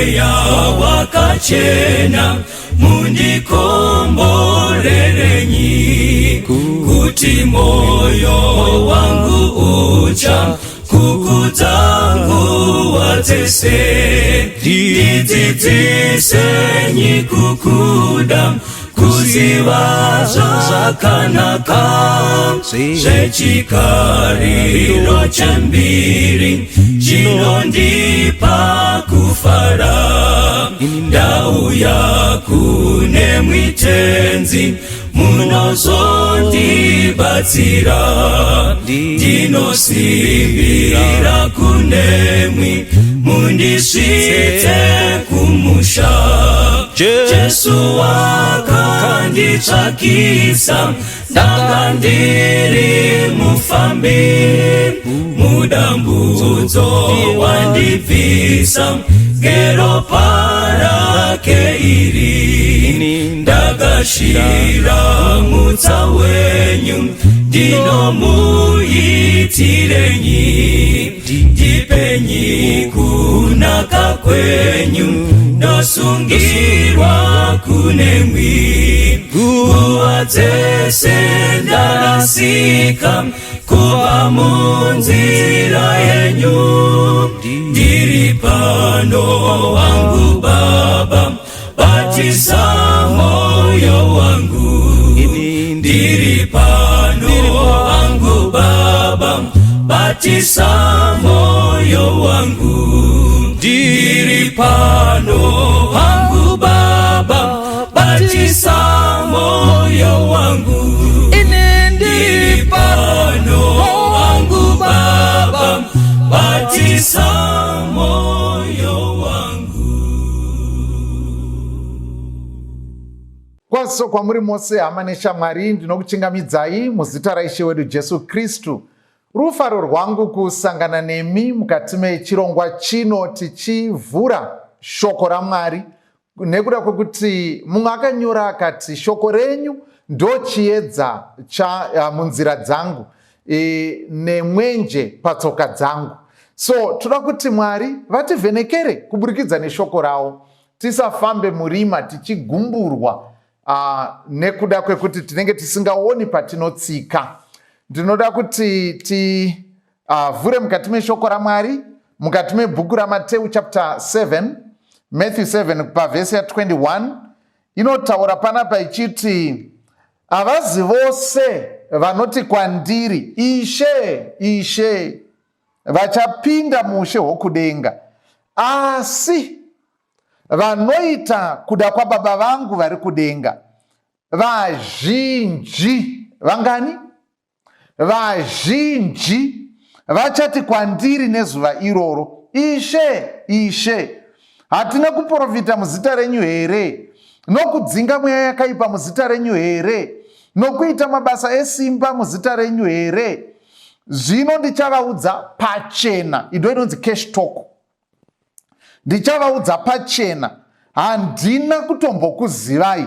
Mweya wakachena mundikomborerenyi kuti moyo wangu ucha kukudza nguva dzese ndidzidzisenyi kukuda kuziva zvakanaka zvechikariro chembiri chinondipa kufara ndauya kune mwitenzi munozondibatsira ndinosimbira kunemwi mundisvitse kumusha Jesu wakanditsvakisa ndanga ndiri mufambi mudambudzo wandibvisa ngeropa rake iri ndagashira mutsa wenyu ndinomuitirenyi ndipenyi kunaka kwenyu ndosungirwa kunemwi nguva dzese ndarasika kubva munzira yenyu ndiri pano wangu baba batisa moyo wangu ndiri pano wangu baba batisa moyo wangu ndiri pano wangu baba batisa moyo wangu ndiri pano wangu baba batisa moyo wangu. Kwaziso kwamuri mose hama neshamwari, ndinokuchingamidzai muzita raIshe wedu Jesu Kristu. Rufaro rwangu kusangana nemi mukati mechirongwa chino tichivhura shoko raMwari nekuda kwekuti mumwe akanyora akati shoko renyu ndochiedza cha uh, munzira dzangu e, nemwenje patsoka dzangu. So toda kuti Mwari vativhenekere kuburikidza neshoko ravo, tisafambe murima tichigumburwa nekuda kwekuti tinenge tisingaoni patinotsika. Ndinoda kuti tivhure mukati meshoko raMwari mukati mebhuku raMateu chapter 7, Matthew 7 pavhesi ya 21 inotaura panapa ichiti havazi vose vanoti kwandiri Ishe, Ishe vachapinda muushe hwokudenga, asi vanoita kuda kwababa vangu vari kudenga. Vazhinji vangani? Vazhinji vachati kwandiri nezuva iroro, Ishe, Ishe, hatina kuprofita muzita renyu here, nokudzinga mweya yakaipa muzita renyu here, nokuita mabasa esimba muzita renyu here? Zvino ndichavaudza pachena, indo inonzi cash talk, ndichavaudza pachena, handina kutombokuzivai,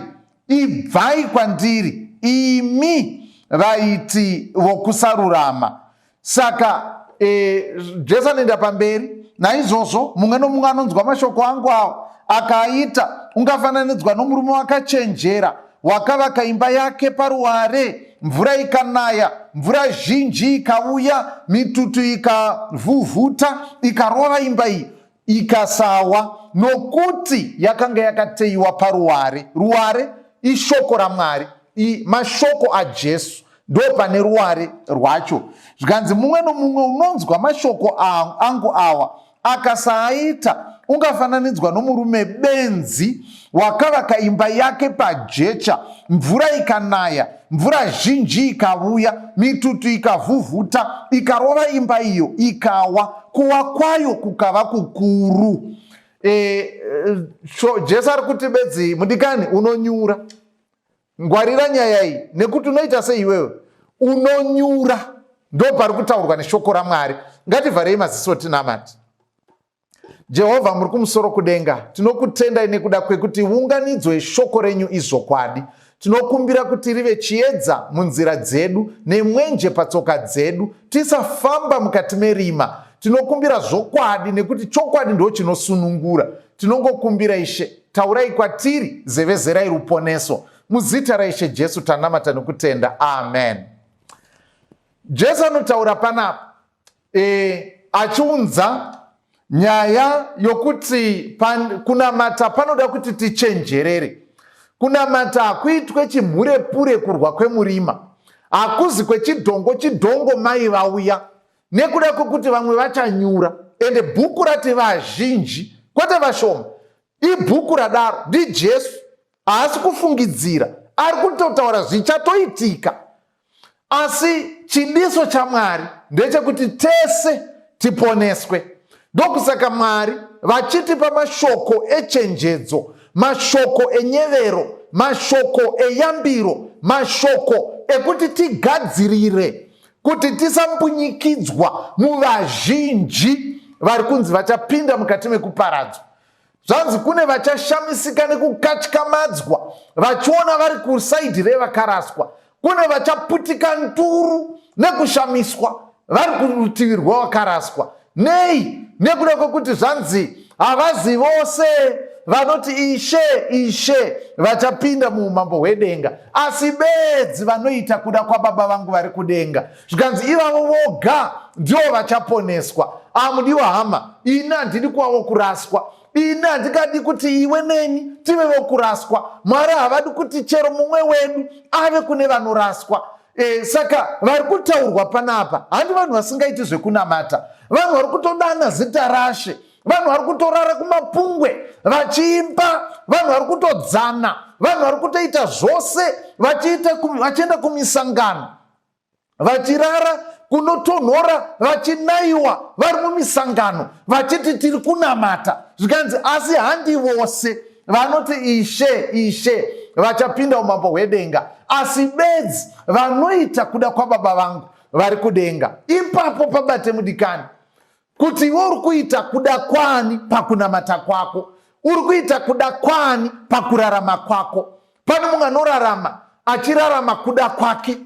ibvai kwandiri imi vaiti vokusarurama. Saka e, Jesu anoenda pamberi, naizvozvo mumwe nomumwe anonzwa mashoko angu awo akaaita ungafananidzwa nomurume wakachenjera wakavaka imba yake paruware, mvura ikanaya, mvura zhinji ikauya, mitutu ikavhuvhuta, ikarova imba iyi, ikasawa, nokuti yakanga yakateiwa paruware. Ruware ishoko raMwari, mashoko aJesu ndo pane ruware rwacho. Zvikanzi mumwe nomumwe unonzwa mashoko angu awa akasaaita ungafananidzwa nomurume benzi wakavaka imba yake pajecha, mvura ikanaya, mvura zhinji ikavuya, mitutu ikavhuvhuta, ikarova imba iyo, ikawa, kuwa kwayo kukava kukuru. E, so Jesu ari kuti bedzi mudikani unonyura, ngwarira nyaya iyi nekuti unoita sei iwewe unonyura. Ndo pari kutaurwa neshoko raMwari. Ngativharei maziso tinamati. Jehovha muri kumusoro kudenga, tinokutendai nekuda kwekuti unganidzo yeshoko renyu izvokwadi. Tinokumbira kuti rive chiedza munzira dzedu nemwenje patsoka dzedu, tisafamba mukati merima. Tinokumbira zvokwadi nekuti chokwadi ndo chinosunungura. Tinongokumbira Ishe, taurai kwatiri, zevezerai ruponeso. Muzita raIshe Jesu tanamata nokutenda. Amen. Jesu anotaura panapa achiunza nyaya yokuti kunamata panoda kuti tichenjerere. Kunamata hakuitwe chimhurepure kurwa kwemurima, hakuzi kwechidhongo chidhongo mai vauya, nekuda kwekuti vamwe vachanyura. Ende bhuku rati vazhinji, kwete vashoma. Ibhuku radaro, ndiJesu, haasi kufungidzira, ari kutotaura zvichatoitika. Asi chidiso chaMwari ndechekuti tese tiponeswe. Ndokusaka Mwari vachitipa mashoko echenjedzo, mashoko enyevero, mashoko eyambiro, mashoko ekuti tigadzirire kuti tisambunyikidzwa muvazhinji vari kunzi vachapinda mukati mekuparadzwa. Zvanzi kune vachashamisika nekukatyamadzwa vachiona vari kusaidhi revakaraswa. Kune vachaputika nduru nekushamiswa vari kurutivi rwevakaraswa. Nei? Nekuda kwekuti zvanzi havazi vose vanoti Ishe, Ishe vachapinda muumambo hwedenga, asi bedzi vanoita kuda kwaBaba vangu vari kudenga. Zvikanzi ivavo voga ndivo vachaponeswa. Amudiwa hama, ini handidi kuva vokuraswa. Ini handingadi kuti iwe neni tive vokuraswa. Mwari havadi kuti chero mumwe wedu ave kune vanoraswa. Saka vari kutaurwa panapa handi vanhu vasingaiti zvekunamata, vanhu vari kutodana zita raShe, vanhu vari kutorara kumapungwe vachiimba, vanhu vari kutodzana, vanhu vari kutoita zvose, vachienda kumisangano, vachirara kunotonhora, vachinaiwa, vari mumisangano vachiti tiri kunamata. Zvikanzi asi handi vose vanoti Ishe, Ishe vachapinda umambo hwedenga, asi bedzi vanoita kuda kwaBaba vangu vari kudenga. Ipapo pabate mudikani, kuti iwe uri kuita kuda kwani pakunamata kwako, uri kuita kuda kwani pakurarama kwako. Pane mumwe anorarama achirarama kuda kwake,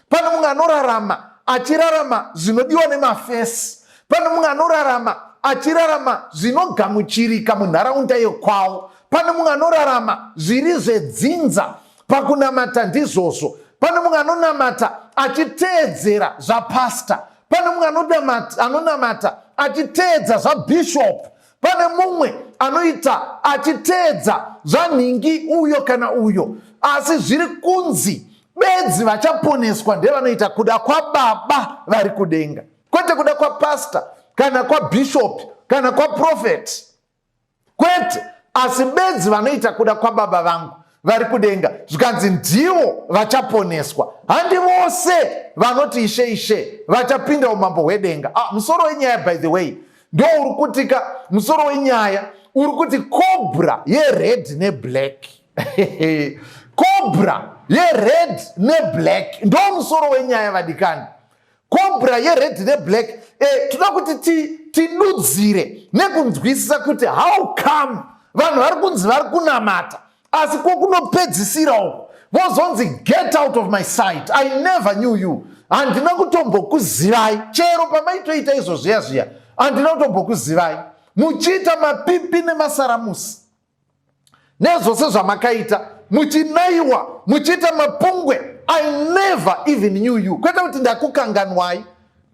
pane mumwe anorarama achirarama zvinodiwa nemafesi, pane mumwe anorarama achirarama zvinogamuchirika munharaunda yekwavo, pane mumwe anorarama zviri zvedzinza pakunamata ndizvozvo, pane mumwe anonamata achiteedzera zvapasta, pane mumwe anonamata achiteedza zvabhishopu, pane mumwe anoita achiteedza zvanhingi uyo kana uyo. Asi zviri kunzi bedzi vachaponeswa ndevanoita kuda kwaBaba vari kudenga, kwete kuda kwapasta kana kwabhishopi kana kwaprofeti, kwete, asi bedzi vanoita kuda kwaBaba vangu vari kudenga. Zvikanzi ndivo vachaponeswa. Handi vose vanoti Ishe, Ishe vachapinda umambo hwedenga. Musoro wenyaya, by the way, ndo uri kutika. Musoro wenyaya uri kuti cobra yered neblack, cobra yered neblack, ndo musoro wenyaya vadikani. Cobra yered neblack. Toda kuti tidudzire nekunzwisisa kuti how come vanhu vari kunzi vari kunamata, asi kwokunopedzisira uko vozonzi, "Get out of my sight, I never knew you." Handina kutombokuzivai. Chero pamaitoita izvo zviya zviya, handina kutombokuzivai. Muchiita mapipi nemasaramusi nezvose zvamakaita, muchinaiwa, muchiita mapungwe, I never even knew you. Kwete kuti ndakukanganwai.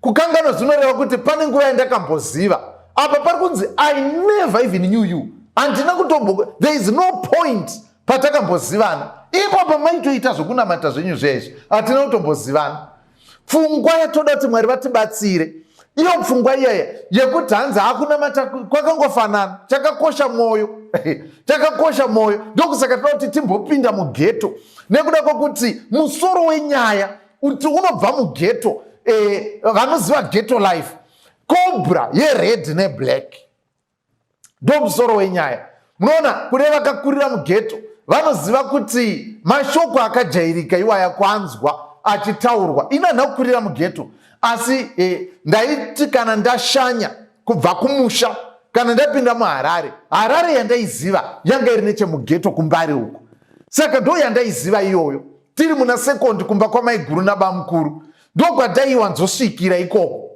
Kukanganwa zvinoreva kuti pane nguva yandakamboziva. Apa pari kunzi I never even knew you, handina kutombo, there is no point patakambozivana. Ipo pamaitoita zvokunamata zvenyu zvezvi, hatina kutombozivana. Pfungwa yatoda kuti Mwari vatibatsire, iyo pfungwa iyaya yekuti hanzi hakunamata kwakangofanana, chakakosha mwoyo, chakakosha mwoyo. Ndokusaka toda kuti timbopinda mughetto, nekuda kwokuti musoro wenyaya kuti unobva mughetto. Vanoziva ghetto life, cobra yered neblack ndo musoro wenyaya. Munoona, kune vakakurira mughetto vanoziva kuti mashoko akajairika iwaya kwanzwa achitaurwa. Ini handina kukurira mughetto, asi ndaiti kana ndashanya kubva kumusha, kana ndapinda muHarare, Harare yandaiziva yanga iri nechemughetto kuMbare uko. Saka ndo yandaiziva iyoyo. Tiri muna sekondi, kumba kwamaiguru nabamukuru ndokwadaiwanzosvikira ikoko.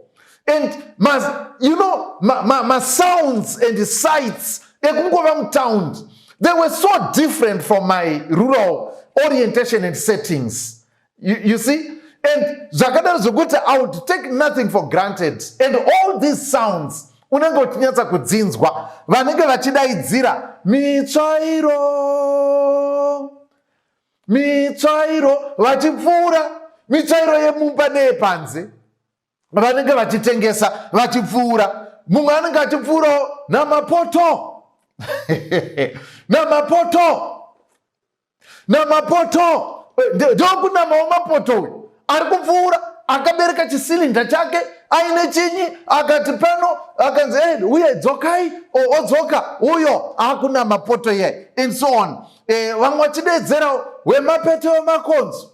And mas, you know masounds ma, ma and sights. ekungova mutaundi. They were so different from my rural orientation and settings, you see. And zvakadaro zvokuti I would take nothing for granted, and all these sounds unenge uchinyatsa kudzinzwa, vanenge vachidaidzira mitsvairo, mitsvairo, vachipfuura mitsvairo yemumba neyepanze, vanenge vachitengesa vachipfuura. Mumwe anenge achipfuurawo namapoto, namapoto, namapoto. Ndokunamawo mapoto. Uyu ari kupfuura akabereka chisilinda chake aine chinyi, akati pano, akanzi, "Uye dzokai." Odzoka uyo akunama poto iye and so on. Vamwe vachidedzerawo, "Wemapeto wemakonzo,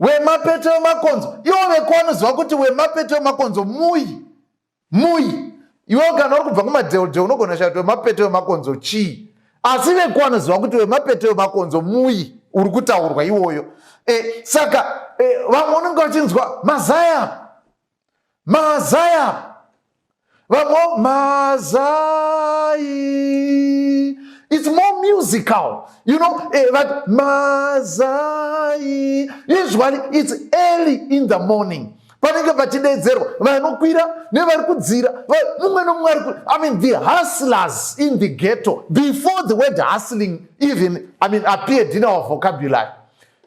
wemapeto wemakonzo." Ivo veko vanoziva kuti wemapeto wemakonzo muyi muyi. Iwe kana uri kubva kumadheudheu unogona shaya kuti wemapeto wemakonzo chii, asi veko vanoziva kuti wemapeto wemakonzo muyi uri kutaurwa iwoyo. Saka vamwe unenge vachinzwa mazaya, mazaya, vamwe mazai. It's more musical, but mazai, usually it's early in the morning, panenge pachidedzerwa vanokwira nevari kudzira, mumwe nomumwe ari, I mean, the hustlers in the ghetto before the word hustling even, I mean, appeared in our vocabulary,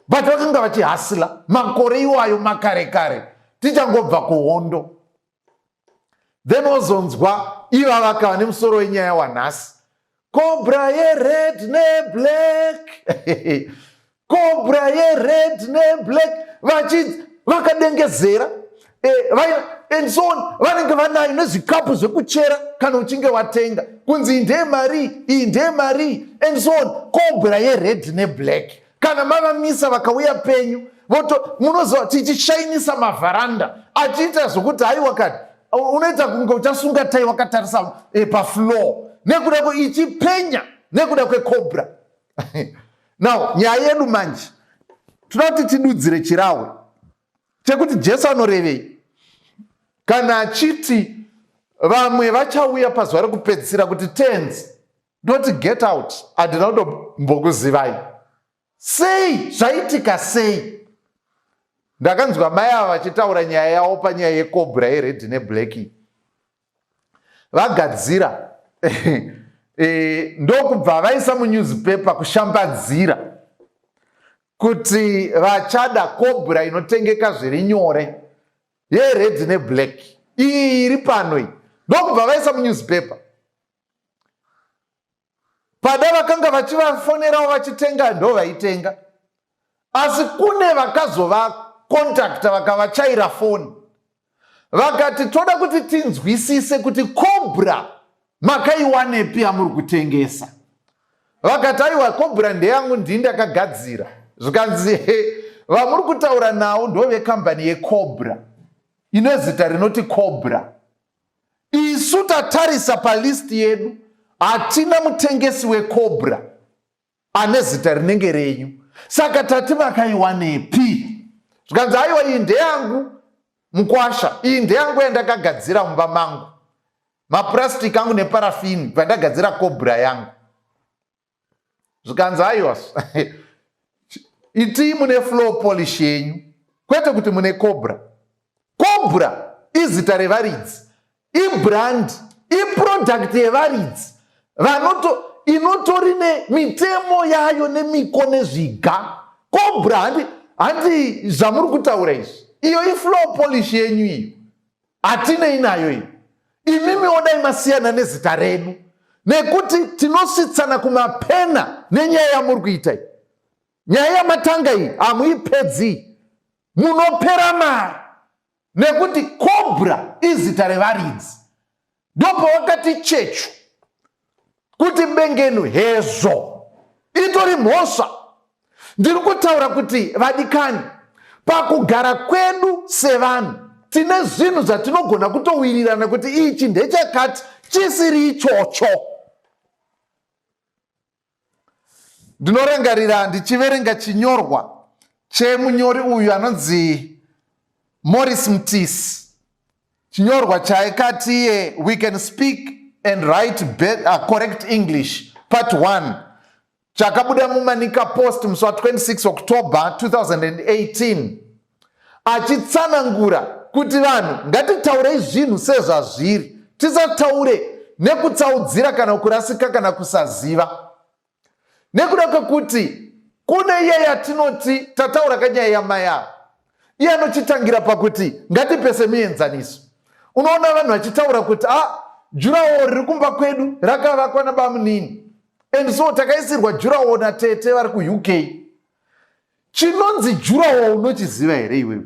but vakanga vachihustler makore iwayo makare kare tichangobva kuhondo. Then wozonzwa iva vakava nemusoro wenyaya wanhasi, cobra yered neblack, cobra yered neblack, vakadengezera and so on. Vanenge vanayo nezvikapu zvekuchera kana uchinge watenga, kunzi iyi ndeye mari, iyi ndeye mari and so on. Cobra yered neblack, kana mavamisa vakauya penyu voto, munoziva, tichishainisa mavharanda achiita zvokuti haiwa kati unoita kunge uchasunga tai wakatarisa pafloor nekuda kwe ichipenya nekuda kwecobra. Now nyaya yedu manje, toda kuti tidudzire chirahwe chekuti Jesu anorevei kana achiti vamwe vachauya pazuva rekupedzisira kuti, "Tenzi," ndoti, "Get out, handina kutombokuzivai." Sei zvaitika? Sei? Ndakanzwa mai ava vachitaura nyaya yavo panyaya yecobra yered neblack. Vagadzira ndokubva vaisa munewspaper kushambadzira kuti vachada cobra inotengeka zviri nyore yered neblack, iyi iri pano iyi. Ndokubva vaisa munewspaper. Pada vakanga vachivafonerawo vachitenga, ndo vaitenga, asi kune vakazovacontacta, vakavachaira foni, vakati, "Toda kuti tinzwisise kuti cobra makaiwanepi yamuri kutengesa." Vakati, "Aiwa, cobra ndeyangu, ndii ndakagadzira." Zvikanzi, "Vamuri kutaura nawo ndo vekambani yecobra ine zita rinoti Cobra. Isu tatarisa palist yedu, hatina mutengesi wecobra ane zita rinenge renyu, saka tati makaiwanepi?" Zvikanzi, "Aiwa, iyi ndeyangu mukwasha, iyi ndeyangu yandakagadzira mumba mangu, mapurasitiki angu neparafini, pandagadzira cobra yangu." Zvikanzi, "Aiwa, itii mune floor polish yenyu, kwete kuti mune cobra. Cobra izita revaridzi, ibrand, iproduct yevaridzi vanoto inotori nemitemo yayo nemiko nezviga. Cobra handi zvamuri kutaura izvi. Iyo ifloor polish yenyu iyo, hatinei nayo iyo. Imimiwo dai masiyana nezita redu, nekuti tinosvitsana kumapena nenyaya yamuri kuita iyi. Nyaya yamatanga iyi hamuipedzi, munopera mari, nekuti cobra izita revaridzi." Ndopawakati chechu kuti bengenu hezvo, itori mhosva. Ndiri kutaura kuti vadikani, pakugara kwedu sevanhu tine zvinhu zvatinogona kutowirirana kuti ichi ndechakati, chisiri ichocho. Ndinorangarira ndichiverenga chinyorwa chemunyori uyu anonzi Morris Mtisi, chinyorwa chaikati iye, "We can speak and Write Correct English Part 1, chakabuda muManica Post musi wa26 October 2018, achitsanangura kuti vanhu ngatitaurei zvinhu sezvazviri, tisataure nekutsaudzira kana kurasika kana kusaziva, nekuda kwekuti kune iye yatinoti tataura kanyaya yamai ava. Iye anochitangira pakuti ngatipese mienzaniso. Unoona vanhu vachitaura kuti a ah, durawall riri kumba kwedu rakavakwa nabamunini, and so takaisirwa durawall natete vari kuUK. Chinonzi durawall unochiziva here iwewe?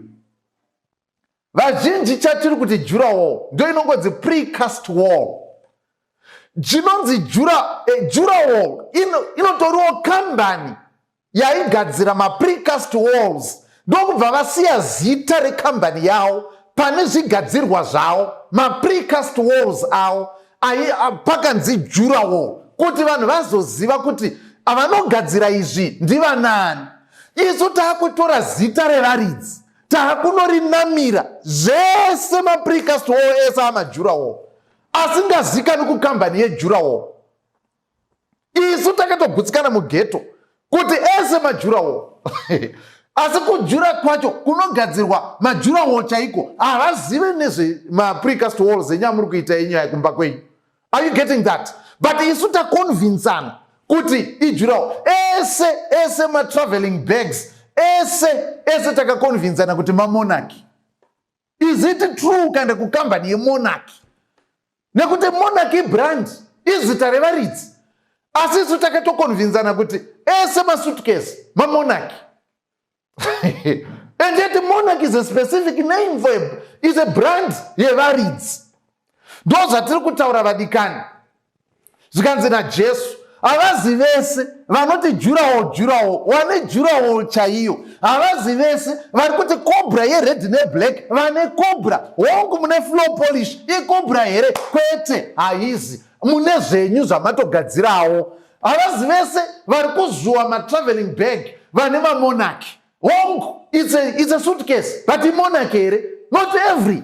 Vazhinji chatiri kuti durawall ndo inongonzi precast wall. Chinonzi durawall inotoriwo kambani yaigadzira maprecast walls, ndokubva vasiya zita rekambani yavo pane zvigadzirwa zvavo, maprecast walls avo pakanzi durawall, kuti vanhu vazoziva kuti vanogadzira izvi ndivanani. Isu taakutora zita revaridzi, taakunorinamira zvese, maprecast wall ese amadurawall asingazikani kukambani yedurawall. Isu takatogutsikana mughetto kuti ese madurawall, asi kujura kwacho kunogadzirwa madurawall chaiko havazive nezvemaprecast walls enyaya kuita yenyaya kumba kwenyu. Are you getting that? But isu taconvinsana kuti idurawall. Ese ese matraveling bags ese ese takaconvinsana kuti maMonarch. Is it true kana kukambani yeMonarch? Nekuti Monarch ibrand, izita revaridzi, asi isu takatoconvinsana kuti ese masuitcase maMonarch, and yet Monarch is a specific name for is a brand yevaridzi. Ndo zvatiri kutaura, vadikani. Zvikanzi naJesu, havazi vese vanoti durawall, durawall, wane durawall chaiyo. Havazi vese vari kuti Cobra yered neblack vane Cobra. Hongu, mune floor polish, iCobra here? Kwete, haizi. Mune zvenyu zvamatogadzirawo. Havazi vese vari kuzuwa matraveling bag vane maMonarch. Hongu, it's a suitcase, but iMonarch here? Not every.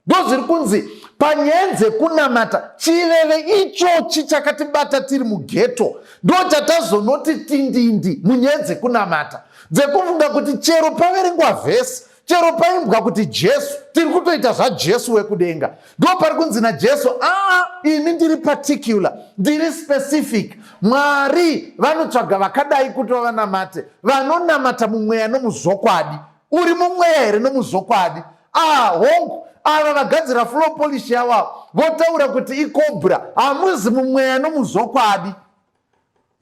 Ndo zviri kunzi panyaya dzekunamata, chiveve ichochi chakatibata tiri mughetto ndo chatazonoti tindindi munyaya dzekunamata, dzekufunga kuti chero paverengwa vhesi, chero paimbwa kuti Jesu, tiri kutoita zvaJesu wekudenga. Ndo pari kunzi naJesu, aa, ini ndiri particular, ndiri specific. Mwari vanotsvaga vakadai kuti vavanamate, vanonamata mumweya nomuzvokwadi. Uri mumweya here nomuzvokwadi? Ah, hongu, ava vagadzira floor polish yavo votaura kuti iCobra, hamuzi mumweya nomuzvokwadi.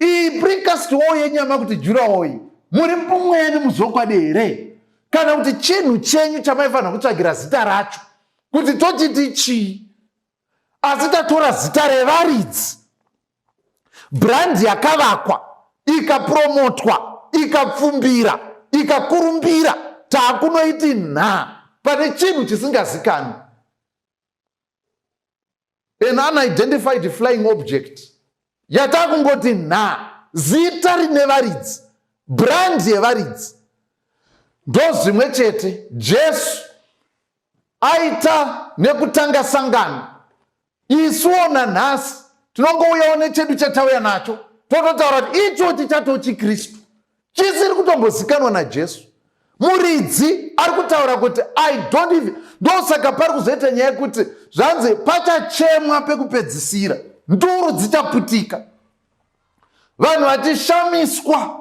Iyi precast wall yenyama kuti durawall, muri mumweya nemuzvokwadi here, kana kuti chinhu chenyu chamaifanira kutsvagira zita racho kuti tochiti chii? Asi tatora zita revaridzi, brand yakavakwa, ikapromotwa, ikapfumbira, ikakurumbira, taakunoiti nha pane chinhu chisingazikanwi, an unidentified flying object yatakungoti nha, zita rine varidzi, brand yevaridzi. Ndo zvimwe chete Jesu aita nekutanga sangano. Isuwo nanhasi tinongouyawo nechedu chatauya nacho, tototaura kuti ichochi chatoo chiKristu chisiri kutombozikanwa naJesu. Muridzi ari kutaura kuti I don't even. Ndosaka pari kuzoita nyaya yekuti zvanzi pachachemwa pekupedzisira, nduru dzichaputika, vanhu vachishamiswa,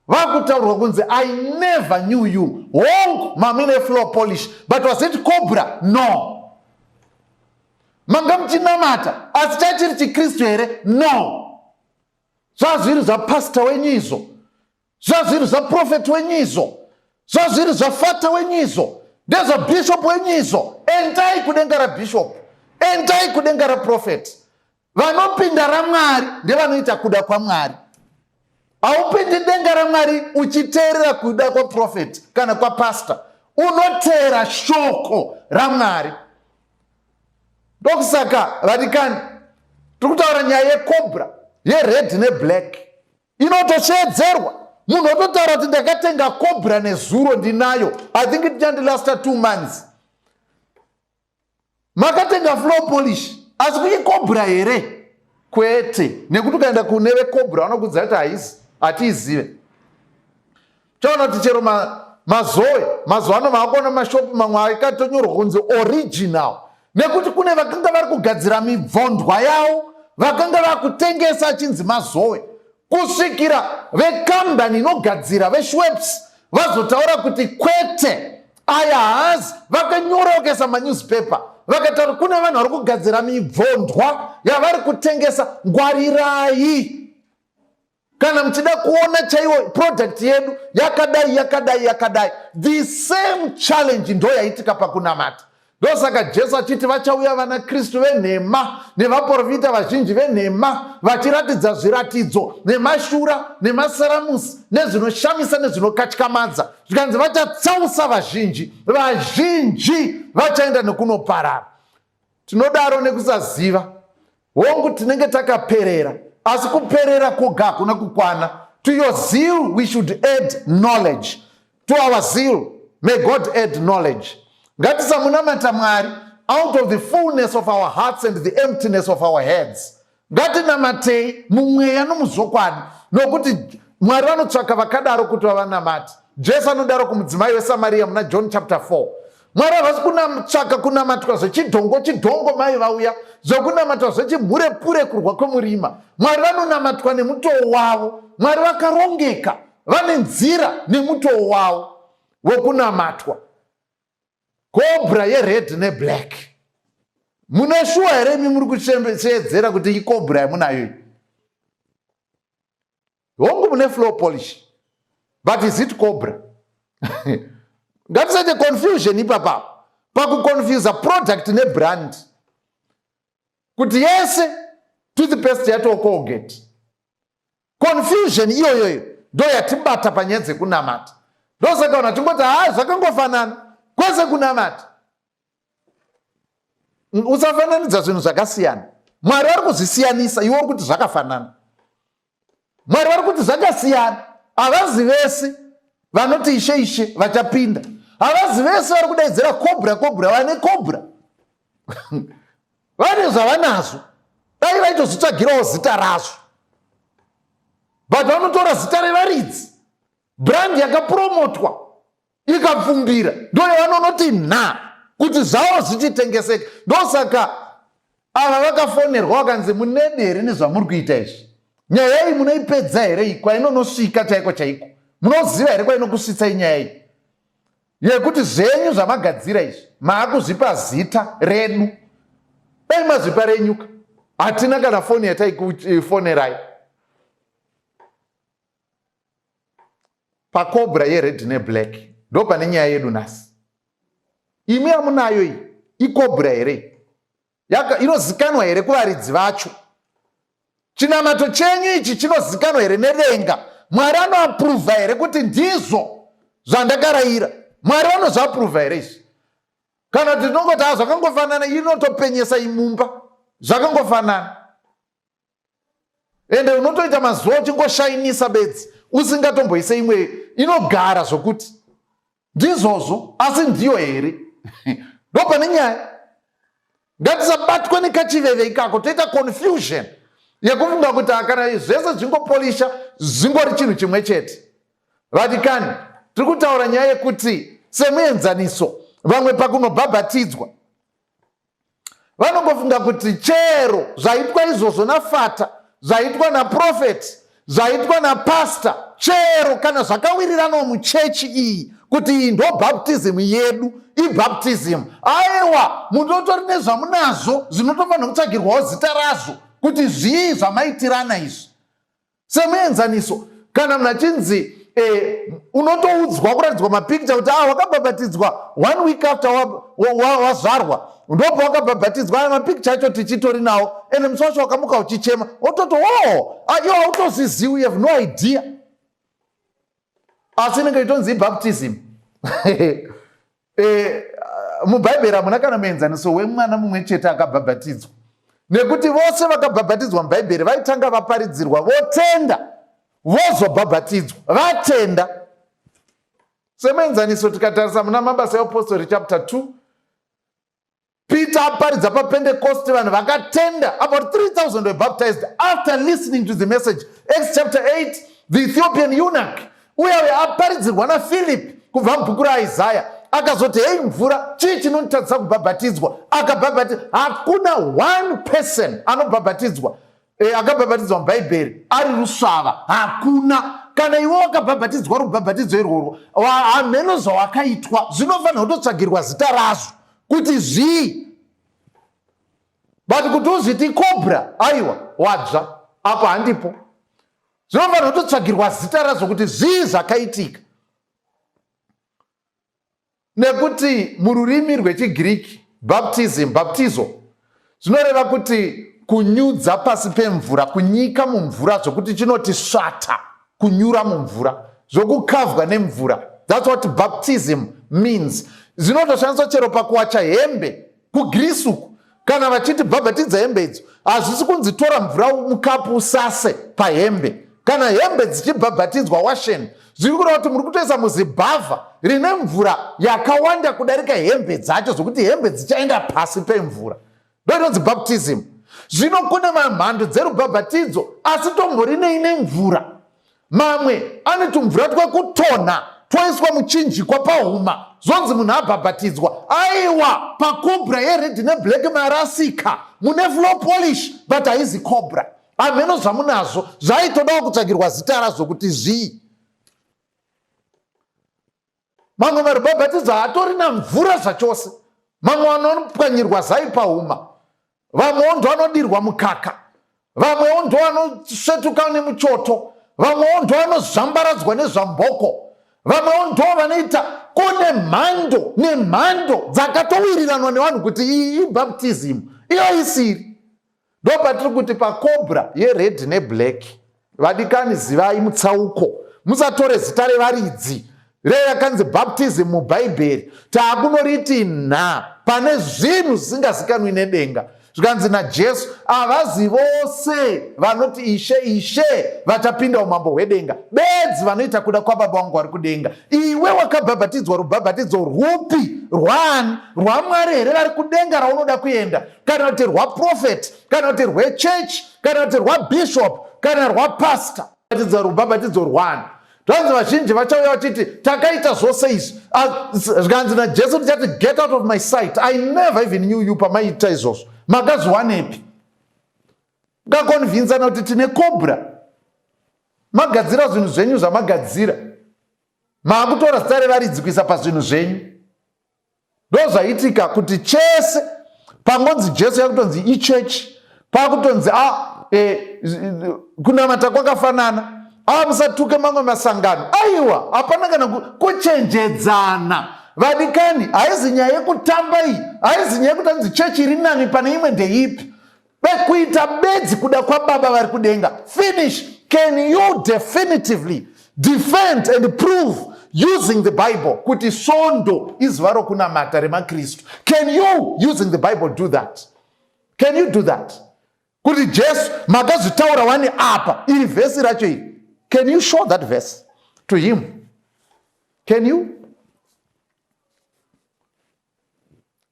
vakutaurwa kunzi, "I never knew you." Hongu, mamine floor polish, but was it Cobra? No. Manga muchinamata, asi chachiri chiKristu here? No. Zvazviri zvapasta wenyu izvo, zvazviri zvaprofeti wenyu izvo, zvazviri zvafata wenyu izvo, ndezvabhishopu wenyu izvo. Endai kudenga rabhishopu, endai kudenga raprofeti. Vanopinda raMwari ndevanoita kuda kwaMwari. Haupindi denga raMwari uchiteerera kuda kwaprofeti kana kwapasta. Unoteera shoko raMwari. Ndokusaka, vadikani, tiri kutaura nyaya yeCobra yered neblack inotoshedzerwa. Munhu ototaura kuti ndakatenga Cobra nezuro, ndinayo, I think tichandilasta 2 months. Makatenga floor polish. Asi kuikobra here? Kwete, nekuti ukaenda kune vekobra vanokudza kuti haisi, hatiizive. Chaona kuti chero mazoe mazuva ano maakuona mashopu mamwe akatonyorwa kunzi original, nekuti kune vakanga vari kugadzira mibvondwa yavo vakanga vakutengesa achinzi mazoe, kusvikira vekambani inogadzira veSchweppes vazotaura kuti kwete, aya haazi. Vakanyora vakaisa manewspaper, vakataura kune vanhu vari kugadzira mibvondwa yavari kutengesa, ngwarirai kana muchida kuona chaiwo product yedu yakadai, yakadai, yakadai. The same challenge ndo yaitika pakunamata. Ndosaka Jesu achiti vachauya vana Kristu venhema nevaprofita vazhinji venhema, vachiratidza zviratidzo nemashura nemasaramusi nezvinoshamisa nezvinokatyamadza, zvikanzi vachatsausa vazhinji, vazhinji vachaenda nekunoparara. Tinodaro nekusaziva. Hongu, tinenge takaperera, asi kuperera kwoga hakuna kukwana. To your zeal we should add knowledge. To our zeal may God add knowledge. Ngatisamunamata Mwari out of the fullness of our hearts and the emptiness of our heads. Ngatinamatei mumweya nomuzvokwadi, nokuti Mwari vanotsvaka vakadaro kuti vavanamate. Jesu anodaro kumudzimai weSamariya muna John chapter 4. Mwari havasi kutsvaka kunamatwa zvechidhongo chidhongo, mai vauya zvokunamatwa zvechimhurepure kurwa kwemurima. Mwari vanonamatwa nemutoo wavo. Mwari vakarongeka, vane nzira nemutoo wavo wekunamatwa. Cobra yered neblack, mune shuwa here imi muri kushevedzera kuti icobra yamunayo iyi? Hongu, mune floor polish, but is it cobra? Ngatisaite confusion ipapa pakuconfusa product nebrand, kuti yese toothpaste yatoo Colgate. Confusion iyoyoyo ndo yatibata panyaya dzekunamata. Ndosaka vanhu vachingoti, "Ha, zvakangofanana kwese kunamata." Usafananidza zvinhu zvakasiyana. Mwari vari kuzvisiyanisa, iwe uri kuti zvakafanana. Mwari vari kuti zvakasiyana. Havazi vese vanoti, "Ishe, Ishe," vachapinda. Havazi vese vari kudaidzira cobra, cobra vane cobra. Vane zvavanazvo, dai vaitozvitsvagirawo zita razvo, but vanotora zita revaridzi. Brand yakapromotwa ikapfumbira ndo yavanonoti nha kuti zvavo zvichitengeseka. Ndosaka ava vakafonerwa vakanzi, "Munedi here nezvamuri kuita izvi? Nyaya iyi munoipedza here iyi? Kwainonosvika chaiko chaiko munoziva here kwainokusvitsai nyaya iyi yekuti zvenyu zvamagadzira izvi maakuzvipa zita redu? Dai mazvipa renyuka, hatina kana foni yataikufonerai." Pacobra yered neblack ndo pane nyaya yedu nhasi. Imi yamunayo iyi icobra here? Inozikanwa here kuvaridzi vacho? Chinamato chenyu ichi chinozikanwa here nedenga? Mwari anoapprova here kuti ndizvo zvandakarayira? Mwari vanozviapprova here izvi, kana kuti tinongoti, "Ha, zvakangofanana, inotopenyesa imumba, zvakangofanana"? Ende unotoita mazuva uchingoshainisa bedzi, usingatomboise imwe inogara zvokuti ndizvozvo, asi ndiyo here? Ndo pane nyaya. Ngatisabatwe nekachiveve ikako toita confusion yekufunga kuti kana zvese zvingopolisha zvingori chinhu chimwe chete. Vadikani, tiri kutaura nyaya yekuti, semuenzaniso, vamwe pakunobhabhatidzwa vanongofunga kuti chero zvaitwa izvozvo nafata, zvaitwa naprofeti, zvaitwa napasta, chero kana zvakawiriranawo muchechi iyi kuti iyi ndo baptism yedu, ibaptism. Aiwa, munotori nezvamunazvo zvinotofanira kutsvagirwawo zita razvo kuti zvii zvamaitirana izvi. Semuenzaniso, kana munhu achinzi unotoudzwa kuratidzwa mapicture kuti, "Ah, wakabhabhatidzwa one week after wazvarwa, ndopa wakabhabhatidzwa." Aya mapicture acho tichitori nawo. Ende musi wacho wakamuka uchichema, wototi, "O, iwo hautozvizivi, you have no idea," asi inenge itonzi ibaptism. Mubhaibheri hamuna kana muenzaniso wemwana mumwe chete akabhabhatidzwa, nekuti vose vakabhabhatidzwa mubhaibheri vaitanga vaparidzirwa, votenda, vozobhabhatidzwa vatenda. Semuenzaniso, tikatarisa muna Mabasa eApostori chapter 2. Peter aparidza paPentecost, vanhu vakatenda. About 3000 were baptized after listening to the message. Acts chapter 8, the Ethiopian eunuch uya aparidzirwa naPhilip kubva mubhuku raIsaya, akazoti, "Hei mvura, chii chinonditadzisa kubhabhatidzwa?" Akabhabhatidzwa. Hakuna one person anobhabhatidzwa, akabhabhatidzwa mubhaibheri ari rusvava. Hakuna. Kana iwe wakabhabhatidzwa rubhabhatidzo irworwo, hamheno zvawakaitwa, zvinofanira kutotsvagirwa zita razvo kuti zvii. But kuti uzviti cobra, aiwa, wadzva apo, handipo. Zvinofanira kutotsvagirwa zita razvo kuti zvii zvakaitika, nekuti mururimi rwechigiriki baptism, baptizo, zvinoreva kuti kunyudza pasi pemvura, kunyika mumvura zvokuti chinoti svata, kunyura mumvura, zvokukavhwa nemvura. That's what baptism means. Zvinotoshandiswa chero pakuwacha hembe kuGirisi uku. Kana vachiti bhabhatidza hembe idzo, hazvisi kunzi tora mvura mukapu usase pahembe. Kana hembe dzichibhabhatidzwa, washeni, zviri kureva kuti muri kutoisa muzibhavha rine mvura yakawanda kudarika hembe dzacho, zvokuti hembe dzichaenda pasi pemvura. Ndo inonzi baptism. Zvino kune mamhando dzerubhabhatidzo, asi tomborinei nemvura. Mamwe ane tumvura twekutonha twoiswa muchinjikwa pahuma, zvonzi munhu abhabhatidzwa. Aiwa, pacobra yered neblack marasika. Mune floor polish, but haizi cobra. Hamheno zvamunazvo, zvaitodawo kutsvagirwa zita razvo kuti zvii. Mamwe marubhabhatidzo haatorina mvura zvachose. Mamwe vanopwanyirwa zai pahuma, vamwewo ndo vanodirwa mukaka, vamwewo ndo vanosvetuka nemuchoto, vamwewo ndo vanozvambaradzwa nezvamboko, vamwewo ndo vanoita. Kune mhando nemhando dzakatowiriranwa nevanhu kuti iyi ibaptism, iyo isiri. Ndo patiri kuti pacobra yered neblack, vadikani, zivai mutsauko. Musatore zita revaridzi reyakanzi baptism mubhaibheri taakunoriti nha pane zvinhu zvisingazikanwi nedenga. Zvikanzi naJesu, "Havazi vose vanoti Ishe, Ishe vachapinda umambo hwedenga, bedzi vanoita kuda kwababa vangu vari kudenga." Iwe wakabhabhatidzwa rubhabhatidzo rwupi? Rwani? RwaMwari here vari kudenga raunoda kuenda, kana kuti rwaprofeti, kana kuti rwechechi, kana kuti rwabishop, kana rwapasta? Batidza rubhabhatidzo rwani? Zvanzi vazhinji vachauya vachiti, "Takaita zvose izvi." Zvikanzi naJesu, "Ndichati, 'Get out of my sight, I never even knew you.' Pamaiita izvozvo makazviwanepi? Mukakonvinzana kuti tine cobra, magadzira zvinhu zvenyu zvamagadzira, maakutora zita revaridzi kuisa pazvinhu zvenyu. Ndo zvaitika kuti chese pangonzi Jesu yakutonzi ichechi, pakutonzi kunamata kwakafanana. A, musatuke mamwe masangano. Aiwa, hapana kana kuchenjedzana. Vadikani, haizi nyaya yekutamba iyi, haizi nyaya yekuti anzi chechi iri nani pane imwe ndeipi. Bekuita bedzi kuda kwababa vari kudenga, finish. Can you definitively defend and prove using the Bible kuti Svondo izuva rokunamata remakristu? Can you, using the Bible, do that? Can you do that? Kuti Jesu makazvitaura wani apa, iri vhesi racho iri. Can you show that verse to him? Can you?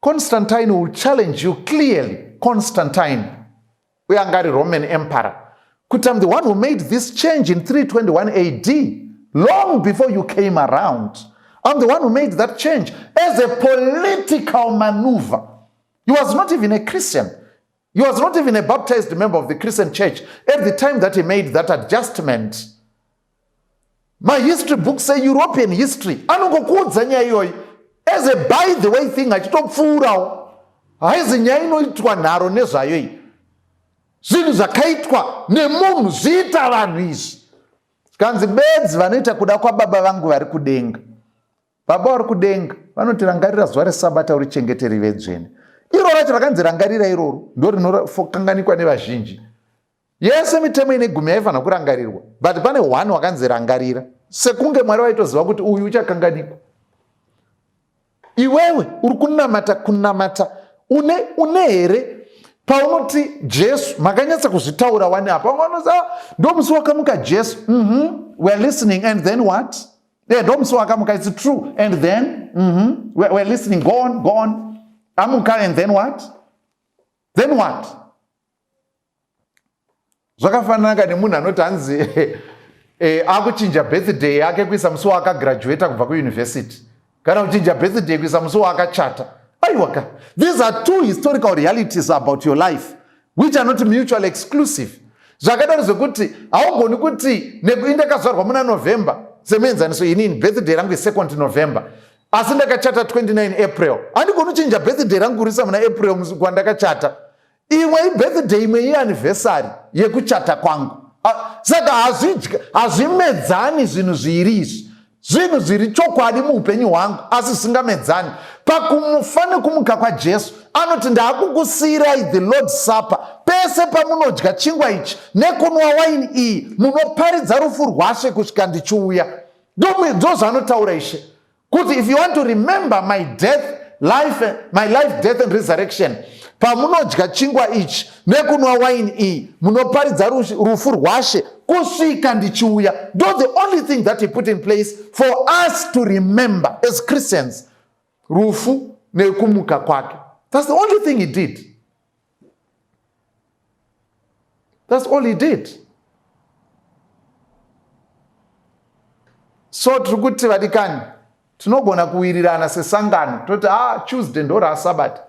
Constantine will challenge you clearly. Constantine uye anga ari Roman emperor, kuti, "I'm the one who made this change in 321 AD, long before you came around. I'm the one who made that change as a political maneuver." He was not even a Christian. He was not even a baptized member of the Christian church at the time that he made that adjustment. My history books say, European history anongokuudza nyaya iyoyi as a by the way thing, achitopfuurawo. Haizi nyaya inoitwa nharo nezvayo iyi. Zvinhu zvakaitwa nemunhu, zviita vanhu izvi. Zvikanzi bedzi vanoita kuda kwababa vangu vari kudenga. Baba vari kudenga vanoti, "Rangarira zuva resabata urichengete rive dzvene." Iro racho rakanzi rangarira iroro ndo rinokanganikwa nevazhinji. Yese mitemo ine gumi yaifanira kurangarirwa, but pane one wakanzi rangarira, sekunge Mwari vaitoziva kuti uyu uchakanganikwa. Iwewe uri kunamata, kunamata une here paunoti Jesu makanyatsa kuzvitaura wani apa? Vamwe, "Ah, ndo musi wakamuka Jesu." We are listening, and then what? Yeah, ndo musi wakamuka, it's true, and then? We are listening, go on, go on. Amuka and then what? Then what? Zvakafanana ka nemunhu anoti hanzi eh, akuchinja birthday yake kuisa musi waakagraduata kubva kuuniversity kana kuchinja birthday kuisa musi waakachata. Aiwa ka, these are two historical realities about your life which are not mutually exclusive. Zvakadaro zvekuti haugoni kuti nekuti ndakazvarwa muna November semuenzaniso, inini birthday rangu isecond November asi ndakachata 29 April, handigoni kuchinja birthday rangu kurisa muna April kwandakachata. Imwe ibirthday, imwe ianniversary yekuchata kwangu. Saka hazvimedzani zvinhu zviiri izvi. Zvinhu zviri chokwadi muupenyu hwangu asi zvisingamedzani. Pakumufa nekumuka kwaJesu anoti ndaakukusiyirai the Lord's Supper. Pese pamunodya chingwa ichi nekunwa waini iyi munoparidza rufu rwaShe kusvika ndichiuya. Ndozvaanotaura Ishe. Kuti if you want to remember my death, life, my life, death and resurrection, pamunodya chingwa ichi nekunwa waini iyi munoparidza rufu rwaShe kusvika ndichiuya. Ndo the only thing that he put in place for us to remember as Christians, rufu nekumuka kwake. That's the only thing he did. That's all he did. So tiri kuti vadikani, tinogona kuwirirana sesangano toti ah, Tuesday ndo raSabata.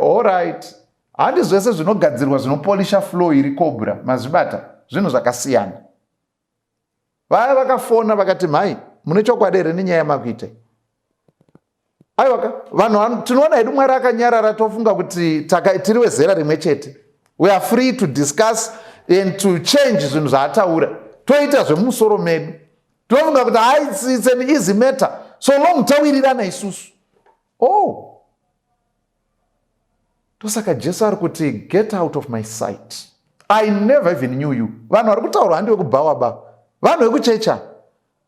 All right. Handi zvese zvinogadzirwa zvinopolisha flow iri cobra, mazvibata, zvinhu zvakasiyana. Vaya vakafona vakati mhai, mune chokwadi here nenyaya yamakuita? Aiwa, vanhu tinoona hedu Mwari akanyarara tofunga kuti tiri wezera rimwe chete. We are free to discuss and to change zvinhu zvaataura. Toita zvemumusoro medu. Tofunga kuti hai, it's an easy matter. So long tawirirana isusu. Oh. Tosaka Jesu ari kuti get out of my sight. I never even knew you. Vanhu vari kutaura handi vekubhawa ba. Vanhu vekuchecha.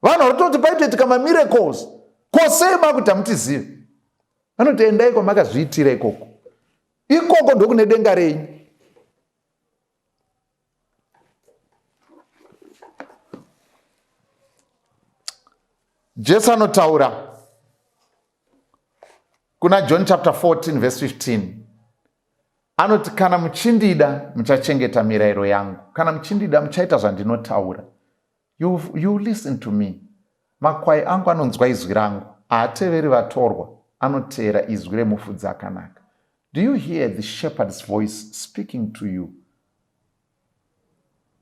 Vanhu vari kutoti paitoitika mamiracles. Ko sei makuti hamutizive? Vanoti endai kwamakazviitira ikoko. Ikoko ndokune denga renyu. Jesu anotaura kuna John chapter 14 verse 15 anoti kana muchindida muchachengeta mirayiro yangu, kana muchindida muchaita zvandinotaura. You listen to me. Makwai angu anonzwa izwi rangu, haateveri vatorwa, anoteera izwi remufudzi akanaka. Do you hear the shepherd's voice speaking to you?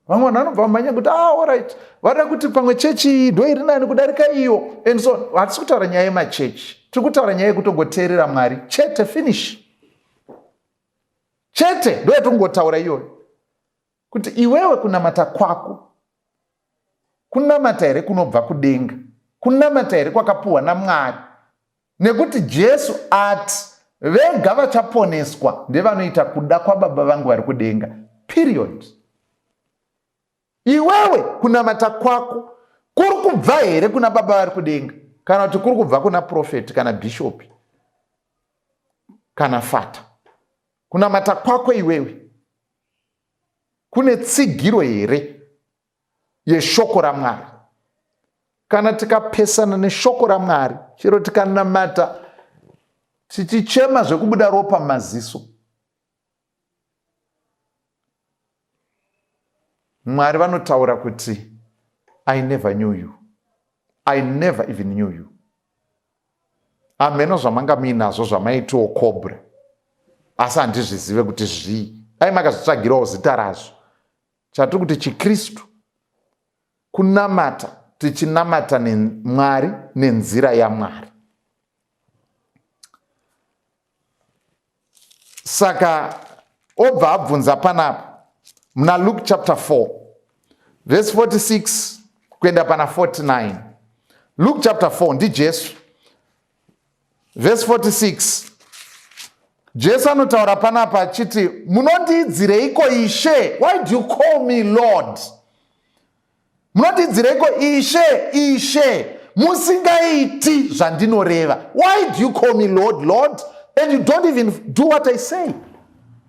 Vamwe vanhu vanobva vamhanya kuti ah, alright, vada kuti pamwe chechi iyi ndo iri nani kudarika iyo and so hatisi kutaura nyaya yemachechi, tiri kutaura nyaya yekutongoteerera Mwari chete, finish chete, ndo yatingotaura iyoyo. Kuti iwewe kunamata kwako kunamata here kunobva kudenga, kunamata here kwakapuhwa naMwari? Nekuti Jesu ati vega vachaponeswa ndevanoita kuda kwaBaba vangu vari kudenga, period. Iwewe kunamata kwako kuri kubva here kuna Baba vari kudenga, kana kuti kuri kubva kuna profeti kana bhishopi kana fata? Kunamata kwako iwewe kune tsigiro here yeshoko raMwari? Kana tikapesana neshoko raMwari, chero tikanamata tichichema zvekubuda ropa mumaziso, Mwari vanotaura kuti I never knew you. I never even knew you. Hameno zvamanga muinazvo zvamaitiwo cobra, asi handizvizive kuti zvii. Dai makazvitsvagirawo zita razvo. Chatiri kuti chiKristu kunamata tichinamata Mwari nenzira yaMwari. Saka obva abvunza panapa muna Luke chapter 4 verse 46 kuenda pana 49. Luke chapter 4 ndiJesu. Verse 46 Jesu anotaura panapa achiti munondiidzireiko Ishe? Why do you call me Lord? Munondiidzireiko Ishe, Ishe, musingaiti zvandinoreva? Why do you call me Lord, Lord, and you don't even do what I say?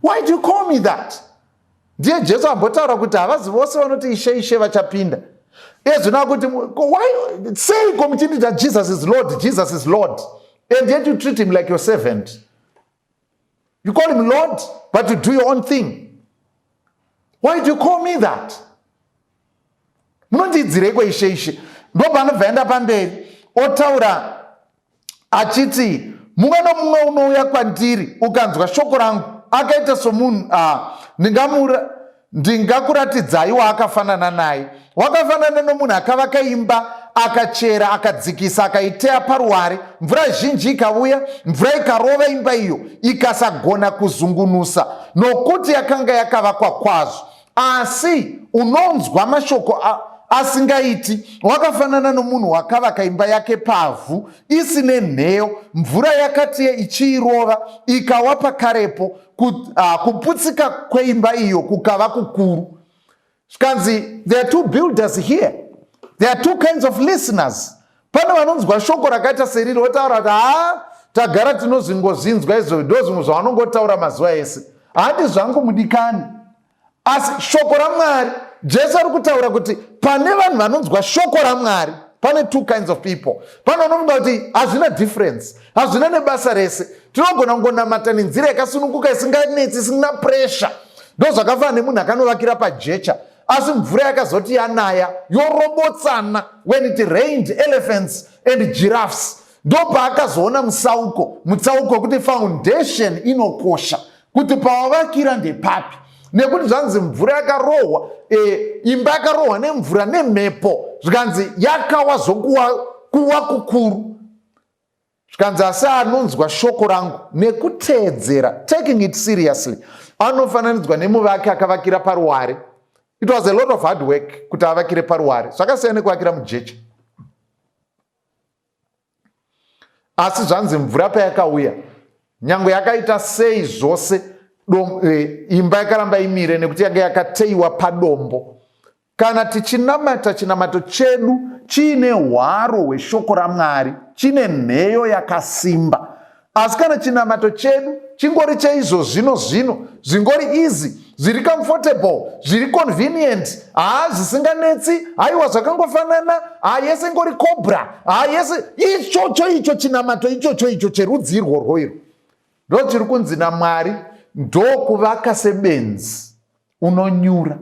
Why do you call me that? Ndiye Jesu ambotaura kuti havazi vose vanoti Ishe, Ishe vachapinda. Iye zvino akuti why seiko muchindita Jesus is Lord, Jesus is Lord? And yet you treat him like your servant. You call him Lord, but you do your own thing. Why do you call me that? Munondiidzireiko ishe ishe? Ndopaanobva enda pamberi otaura achiti mumwe nomumwe unouya kwandiri ukanzwa shoko rangu akaita somunhu ah, ndingamura Ndingakuratidzai waakafanana naye. Wakafanana nomunhu akavaka imba, akachera, akadzikisa, akaiteya paruware. Mvura zhinji ikauya, mvura ikarova imba iyo, ikasagona kuzungunusa, nokuti yakanga yakavakwa kwazvo. Asi unonzwa mashoko asingaiti, wakafanana nomunhu wakavaka imba yake pavhu, isine nheyo, mvura yakati ichiirova, ikawa pakarepo, Kuputsika kweimba iyo kukava kukuru. Zvikanzi there are two builders here, there are two kinds of listeners. Pane vanonzwa shoko rakaita seriri votaura kuti haa tagara tinozvingozvinzwa izvo, ndo zvimwe zvavanongotaura mazuva ese. Handi zvangu mudikani, asi shoko raMwari, Jesu ari kutaura kuti pane vanhu vanonzwa shoko raMwari. Pane two kinds of people. Pane vanofunga kuti hazvina difference, hazvina nebasa rese, tinogona kungonamata nenzira yakasununguka isinganetsi, isina pressure. Ndozvakafanana nemunhu akanovakira pajecha, asi mvura yakazoti yanaya yorobotsana. When it rained elephants and giraffes, ndopaakazoona musauko, mutsauko wekuti foundation inokosha, kuti pawavakira ndepapi, nekuti zvanzi mvura yakarohwa, imba yakarohwa nemvura nemhepo, zvikanzi yakawa zvokuwa kuwa kukuru. Zvikanzi asi anonzwa shoko rangu nekuteedzera, taking it seriously, anofananidzwa nemuvaki akavakira paruware. It was a lot of hard work kuti avakire paruware, zvakasiyana nekuvakira mujecha. Asi zvanzi mvura payakauya, nyange yakaita sei zvose, imba yakaramba imire nekuti yanga yakateiwa padombo. Kana tichinamata, chinamato chedu chiine hwaro hweshoko raMwari, chine nheyo yakasimba. Asi kana chinamato chedu chingori chaizvo zvino zvino, zvingori easy, zviri comfortable, zviri convenient, haa zvisinganetsi, haiwa zvakangofanana, haa yese ingori cobra, haa yese ichocho icho chinamato ichocho icho cherudzi irworwo irwo, ndo chiri kunzi naMwari ndokuvaka sebenzi. Unonyura,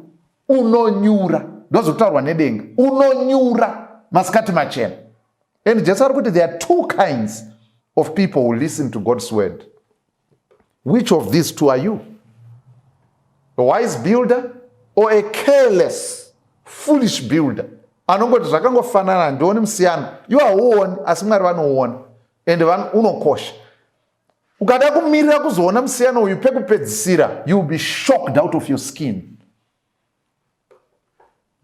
unonyura, ndozvokutaurwa nedenga, unonyura masikati machena. And Jesu ari kuti there are two kinds of people who listen to God's word. Which of these two are you? A wise builder or a careless, foolish builder? Anongoti zvakangofanana, handioni musiyano. Iwe hauoni, asi Mwari vanouona. And unokosha. Ukada kumirira kuzoona musiyano uyu pekupedzisira, you will be shocked out of your skin.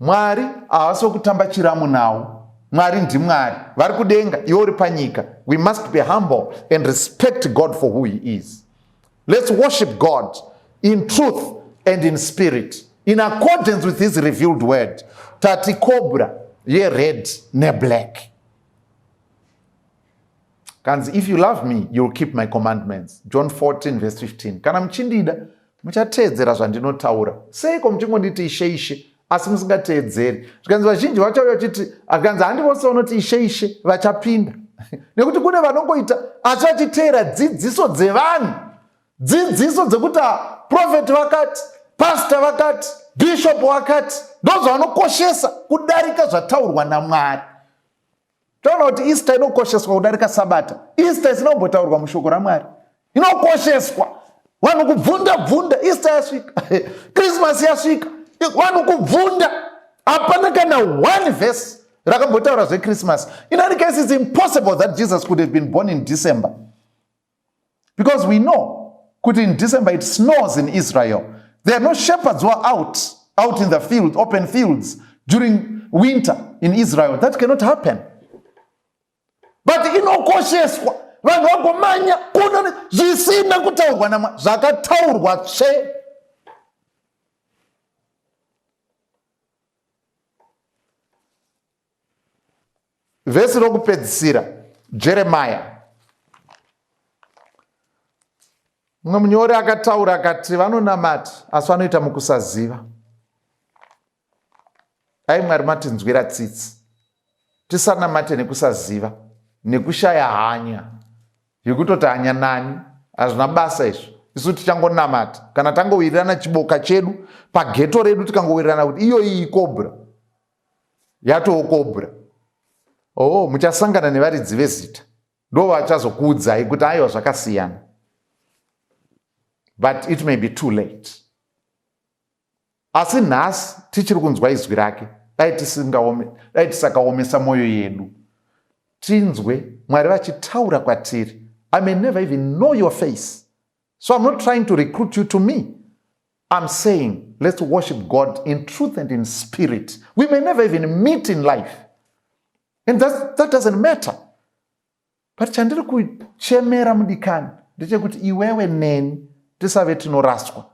Mwari havasi wekutamba chiramu nawo. Mwari ndiMwari, vari kudenga, iwe uri panyika. We must be humble and respect God for who he is. Let's worship God in truth and in spirit, in accordance with his revealed word. Tati cobra yered neblack. Kanzi, if you love me, you'll keep my commandments. John 14 verse 15. Kana muchindida, muchateedzera zvandinotaura. Seiko muchingonditi ishe ishe, asi musingateedzeri? Zvikanzi vazhinji vachauya vachiti, akanzi handi vose vanoti ishe ishe vachapinda. Nekuti kune vanongoita asi vachiteera dzidziso dzevanhu. Dzidziso dzekuti prophet vakati, pastor vakati, bishop vakati, ndozvavanokoshesa kudarika zvataurwa naMwari. Taona kuti Easter inokosheswa kudarika Sabata. Easter isina kumbotaurwa mushoko raMwari inokosheswa. Vanhu kubvunda bvunda, Easter yasvika, Christmas yasvika, vanhu kubvunda. Hapana kana one verse rakambotaura zveChristmas. In any case, it's impossible that Jesus could have been born in December. Because we know kuti in December it snows in Israel. There are no shepherds who are out in the field, open fields during winter in Israel. That cannot happen. But inokosheswa, vanhu vagomanya kuno zvisina kutaurwa namwa, zvakataurwa tsve. Vhesi rokupedzisira, Jeremiah. Mumwe munyori akataura akati vanonamata asi vanoita mukusaziva. Dai Mwari matinzwira tsitsi, tisanamate nekusaziva, nekushaya hanya. Yekutoti hanya nani hazvina basa izvo. Isu tichangonamata kana tangowirirana chiboka chedu pageto redu tikangowirirana kuti iyo iyi kobra yatoo kobra. Oh, muchasangana nevaridzi vezita ndo vachazokuudzai kuti aiwa zvakasiyana, but it may be too late. Asi nhasi tichiri kunzwa izwi rake, dai tisingaome, dai tisakaomesa mwoyo yedu. Tinzwe Mwari vachitaura kwatiri. I may never even know your face. So I'm not trying to recruit you to me. I'm saying let's worship God in truth and in spirit. We may never even meet in life. And that doesn't matter. But chandiri kuchemera mudikani ndechekuti iwewe neni tisave tinoraswa.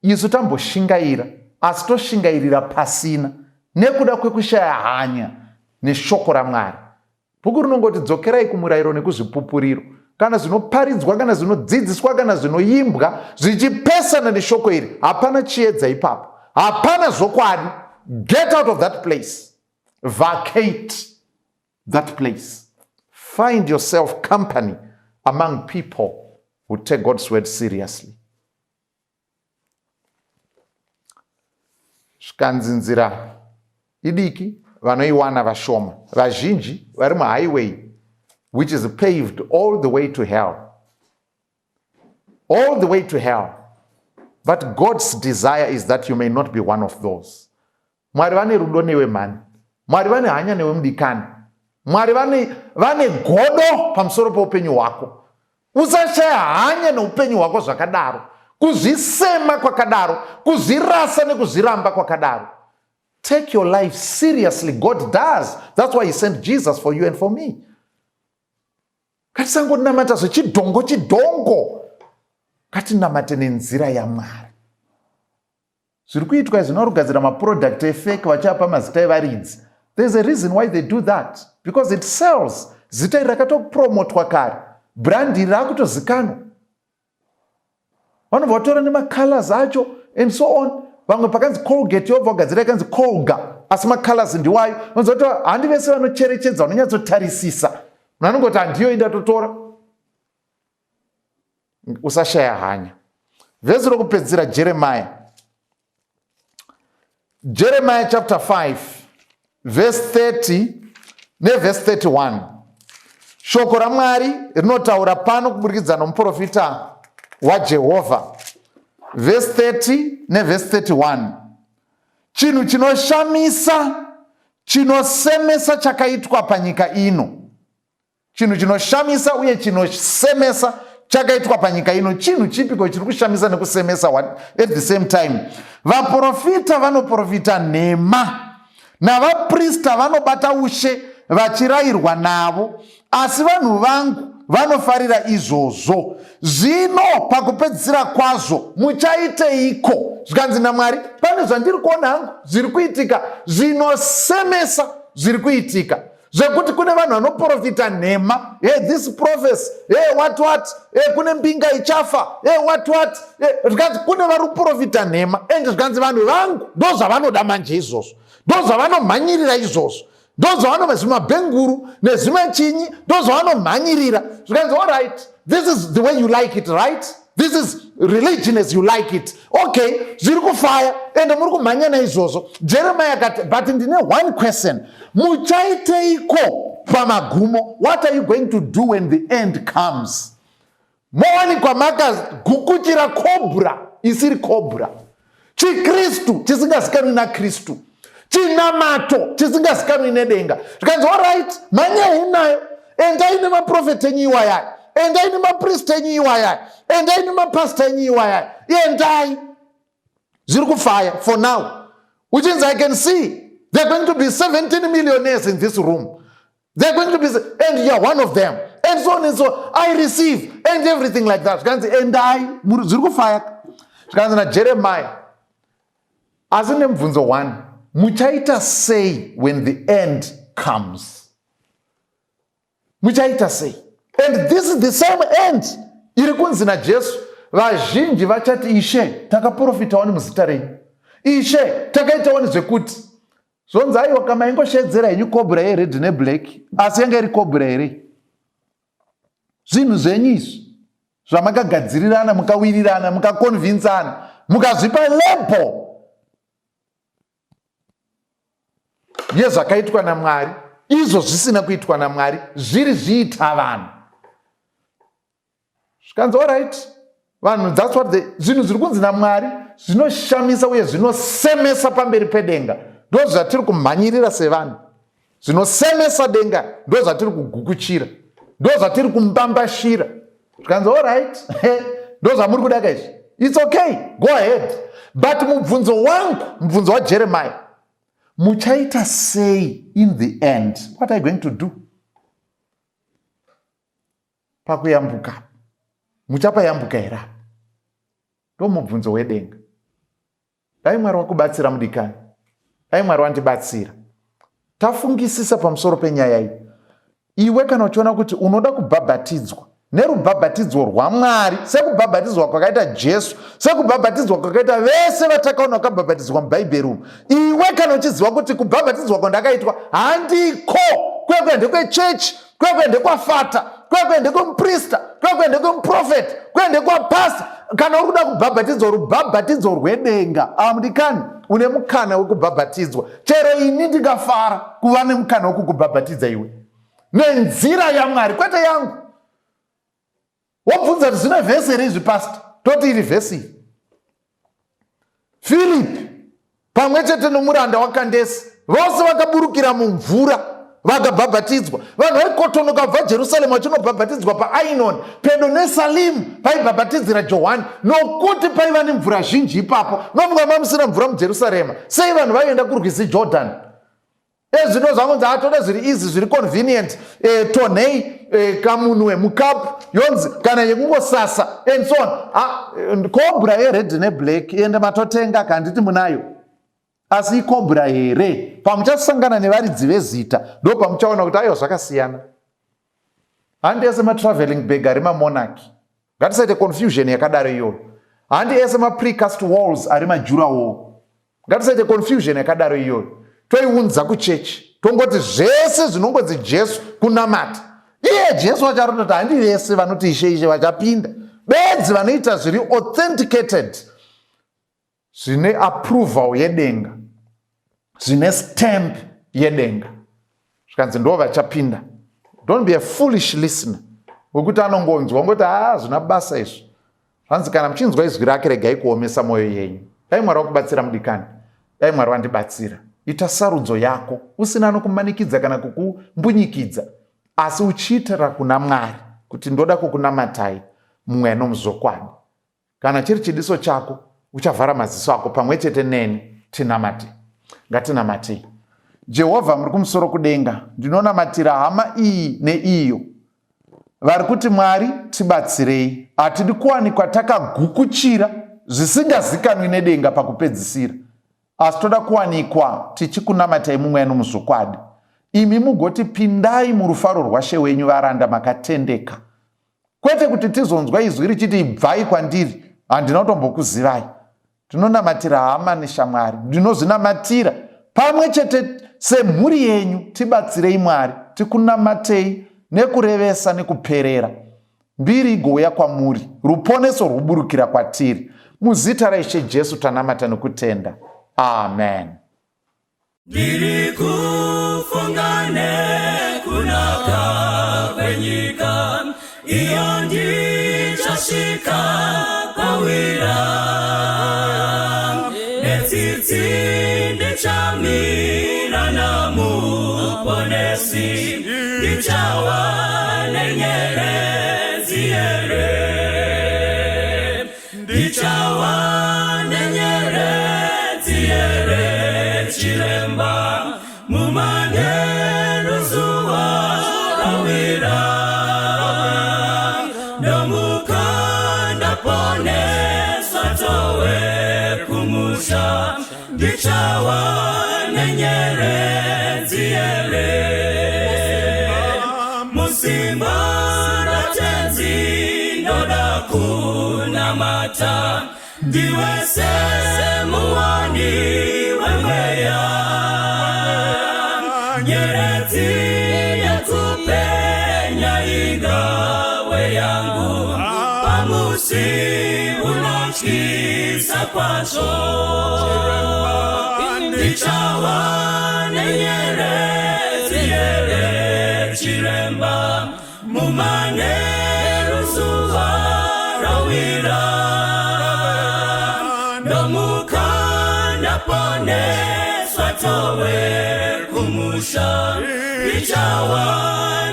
Isu tamboshingaira asi toshingairira pasina nekuda kwekushaya hanya neshoko raMwari. Bhuku rinongoti dzokerai kumurayiro nekuzvipupuriro. Kana zvinoparidzwa kana zvinodzidziswa kana zvinoimbwa zvichipesana neshoko iri, hapana chiedza ipapo, hapana zvokwadi. Get out of that place. Vacate that place. Find yourself company among people who take God's word seriously. Zvikanzi nzira idiki vanoiwana vashoma, vazhinji vari muhighway which is paved all the way to hell. All the way to hell. But God's desire is that you may not be one of those. Mwari vane rudo newe mhani. Mwari vane hanya newe mudikani. Mwari vane godo pamusoro peupenyu hwako. Usashaya hanya neupenyu hwako zvakadaro. Kuzvisema kwakadaro, kuzvirasa nekuzviramba kwakadaro. Take your life seriously. God does. That's why he sent Jesus for you and for me. Ngatisangonamata zvechidhongo chidhongo. Ngatinamate nenzira yaMwari. Zviri kuitwa izvi norugadzira maproduct efake vachiapa mazita evaridzi. There's a reason why they do that. Because it sells. Zita iri rakatopromotwa kare. Brand iri rakutozikanwa. Vanobva vatora nemacolors acho and so on. Vamwe pakanzi Colgate yobva vagadzira ikanzi Colga. Asi macolors ndiwayo. Vanonzi kuti handi vese vanocherechedza vanonyatsotarisisa. Munhu anongoti handiyo indatotora. Usashaya hanya. Vhesi rokupedzisira Jeremiah. Jeremiah chapter 5 verse 30 nevhesi 31. Shoko raMwari rinotaura pano kuburikidza nomuprofita waJehovha. Vhesi 30 nevhesi 31. Chinhu chinoshamisa chinosemesa chakaitwa panyika ino. Chinhu chinoshamisa uye chinosemesa chakaitwa panyika ino. Chinhu chipiko chiri kushamisa nekusemesa at the same time? Vaprofita vanoprofita nhema, navaprista vanobata ushe vachirayirwa navo, asi vanhu vangu vanofarira izvozvo. Zvino pakupedzisira kwazvo muchaiteiko? Zvikanzi naMwari, pane zvandiri kuona hangu zviri kuitika zvinosemesa zviri kuitika. Zvekuti kune vanhu vanoprofita nhema, hey, this prophecy, hey, what what, hey, kune mbinga ichafa, hey, what what, hey, zvikanzi kune vari kuprofita nhema and zvikanzi vanhu vangu ndozvavanoda manje izvozvo, ndozvavanomhanyirira izvozvo, ndozvavanoma zvimabhenguru nezvimachinyi, ndozvavanomhanyirira. Zvikanzi all right, this is the way you like it, right? This is religion as you like it. Okay, zviri kufaya ende muri kumhanya naizvozvo. Jeremiah akati, but ndine one question. Muchaiteiko pamagumo? What are you going to do when the end comes? Mowanikwa makagukuchira cobra isiri cobra. ChiKristu chisingazikanwi naKristu. Chinamato chisingazikanwi nedenga. Zvikanzi, all right, mhanyai nayo. Endai nemaprofeti enyu iwayaya. Endai nemapriest enyu iwayaya. Endai nemapastor enyu iwayaya. Endai. Zviri kufaya for now. Which means I can see there are going to be 17 millionaires in this room. They're going to be, and you're one of them. And so on and so on. I receive, and everything like that. Zvikanzi, endai, zviri kufaya. Zvikanzi naJeremiah. Asi nemubvunzo one, muchaita sei when the end comes? Muchaita sei? And this is the same end iri kunzi naJesu. Vazhinji vachati, Ishe, takaprofitawo nemuzita renyu. Ishe, takaitawo nezvekuti. Zvonzi aiwa kama ingoshedzera henyu cobra yered neblack, asi yanga iri cobra here? Zvinhu zvenyu izvi zvamakagadzirirana, mukawirirana, mukakonvinsana, mukazvipa label yezvakaitwa naMwari, izvo zvisina kuitwa naMwari, zviri zviita vanhu. Zvikanzi alright, vanhu, that's what zvinhu zviri kunzi naMwari zvinoshamisa uye zvinosemesa pamberi pedenga. Ndo zvatiri kumhanyirira sevanhu. Zvinosemesa denga ndo zvatiri kugukuchira, ndo zvatiri kumbambashira. Zvikanzi alright, ndo zvamuri kuda kaizvi, it's okay, go ahead. But mubvunzo wangu, mubvunzo waJeremiah, muchaita sei in the end? What are you going to do pakuyambuka? Muchapayambuka here apa? Ndo mubvunzo wedenga. Dai Mwari wakubatsira, mudikani. Dai Mwari wandibatsira. Tafungisisa pamusoro penyaya iyi. Iwe kana uchiona kuti unoda kubhabhatidzwa nerubhabhatidzwo rwaMwari, sekubhabhatidzwa kwakaita Jesu, sekubhabhatidzwa kwakaita vese vatakaona vakabhabhatidzwa muBhaibheri umu, iwe kana uchiziva kuti kubhabhatidzwa kwandakaitwa handiko kwekwe, ndekwechechi kwekwe, ndekwafata kwekwe, ndekwemuprista kwekwe, ndekwemuprofeti kwekwe, ndekwapasta, kana uri kuda kubhabhatidzwa rubhabhatidzo rwedenga, amudikani, une mukana wekubhabhatidzwa. Chero ini ndingafara kuva nemukana wekukubhabhatidza iwe nenzira yaMwari, kwete yangu. Wobvunza kuti zvine vhesi here izvi, pasta? Toti iri vhesi iyi. Firipi pamwe chete nomuranda waKandesi vose vakaburukira mumvura vakabhabhatidzwa. Vanhu vaikotonoka kubva Jerusarema vachinobhabhatidzwa paAinon pedo neSalimu paibhabhatidzira Johani, nokuti paiva nemvura zhinji ipapo. Nomunga mamusina mvura muJerusarema, sei vanhu vaienda kurwizi Jordhani? Ezvino zvangonzi atoda zviri easy, zviri convenient, tonhei kamunwe mukapu yonzi kana yekungosasa and so on. Ah, Cobra yered neblack, ende matotenga, kanditi munayo, asi iCobra here? Pamuchasangana nevaridzi vezita ndo pamuchaona kuti aiwa, zvakasiyana. Handi ese matraveling bag ari maMonarch. Ngatisaite confusion yakadaro iyoyo. Handi ese maprecast walls ari madurawall. Ngatisaite confusion yakadaro iyoyo, toiunza kuchechi, tongoti zvese zvinongonzi Jesu kunamata. Iye Jesu wacho arototi handi vese vanoti Ishe, Ishe vachapinda, bedzi vanoita zviri authenticated, zvine approval yedenga, zvine stamp yedenga. Zvikanzi ndo vachapinda. Don't be a foolish listener wekuti anongonzwa ngoti haa, zvina basa izvi. Zvanzi kana muchinzwa izwi rake, regai kuomesa mwoyo yenyu. Dai Mwari wakubatsira, mudikani. Dai Mwari wandibatsira. Ita sarudzo yako usina nokumanikidza kana kukumbunyikidza, asi uchiitira kuna Mwari kuti ndoda kukunamatai mumweya nomuzvokwadi. Kana chiri chidiso chako, uchavhara maziso ako pamwe chete neni tinamate. Ngatinamatei. Jehovha muri kumusoro kudenga, ndinonamatira hama iyi neiyo vari kuti, Mwari tibatsirei, hatidi kuwanikwa takagukuchira zvisingazikanwi nedenga pakupedzisira, asi toda kuwanikwa tichikunamatai mumweya nomuzvokwadi, imi mugoti, 'Pindai murufaro rwaShe wenyu, varanda makatendeka,' kwete kuti tizonzwa izwi richiti, 'Ibvai kwandiri, handina kutombokuzivai.' Tinonamatira hama neshamwari, ndinozvinamatira pamwe chete semhuri yenyu. Tibatsirei Mwari, tikunamatei nekurevesa nekuperera. Mbiri igouya kwamuri, ruponeso rwuburukira kwatiri. Muzita raIshe Jesu tanamata nekutenda, amen. Ndiri kufunga nekunaka kwenyika iyo ndichasvika pawira, netsitsi ndichamira naMuponesi, ndichawa nenyeredzi here, ndichawa nenyeredzi here, chiremba, mumanheru zuva rawira, ndomuka ndaponeswa towe kumusha, ndichawa nenyeredzi here, musimba raTenzi ndoda kunamata, ndiwe semuwani wemweya, nyeredzi yekupenya ingawe. Musi unotyisa kwazvo. Ndichawa nenyeredzi here, chiremba, mumanheru zuva rawira, ndomuka ndaponeswa towe kumusha. Ndichawa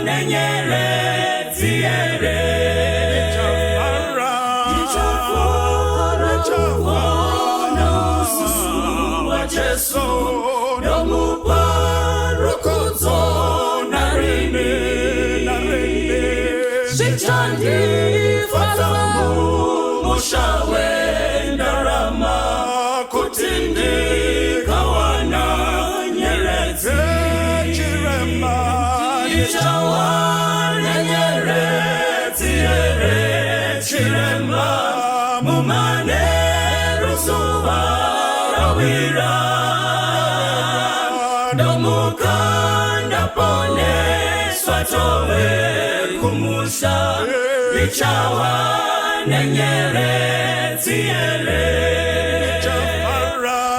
nenyeredzi here? Ndichafara kuona uso waJesu, ndomupa rukudzo narini. Zvichandifadza mumusha wendarama kuti ndikawana nyeredzi. Ndichawana nyeredzi here, chiremba, mumanheru zuva rawira, ndomuka ndaponeswa towe kumusha. Ndichawa nenyeredzi here?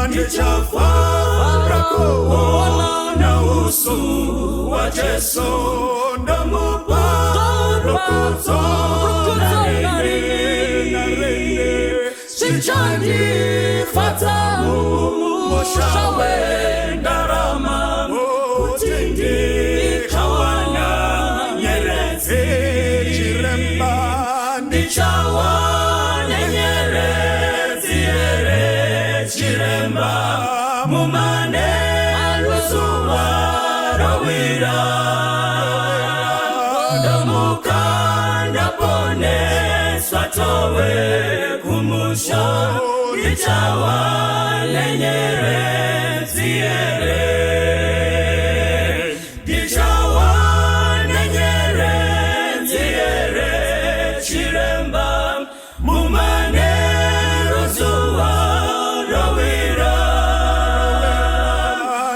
Ndichafara kuona uso waJesu, ndomupa rukudzo narini. Zvichandifadza mumusha wendarama kuti ndikawana nyeredzi. Ndichawana nyeredzi here, chiremba, mumanheru zuva rawira, ndomuka ndaponeswa towe kumusha. Ndichawa nenyeredzi here? Ndichawa nenyeredzi here, chiremba, mumanheru zuva rawira,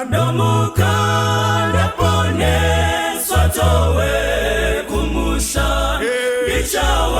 ndomuka ndaponeswa towe kumusha. Ndichawa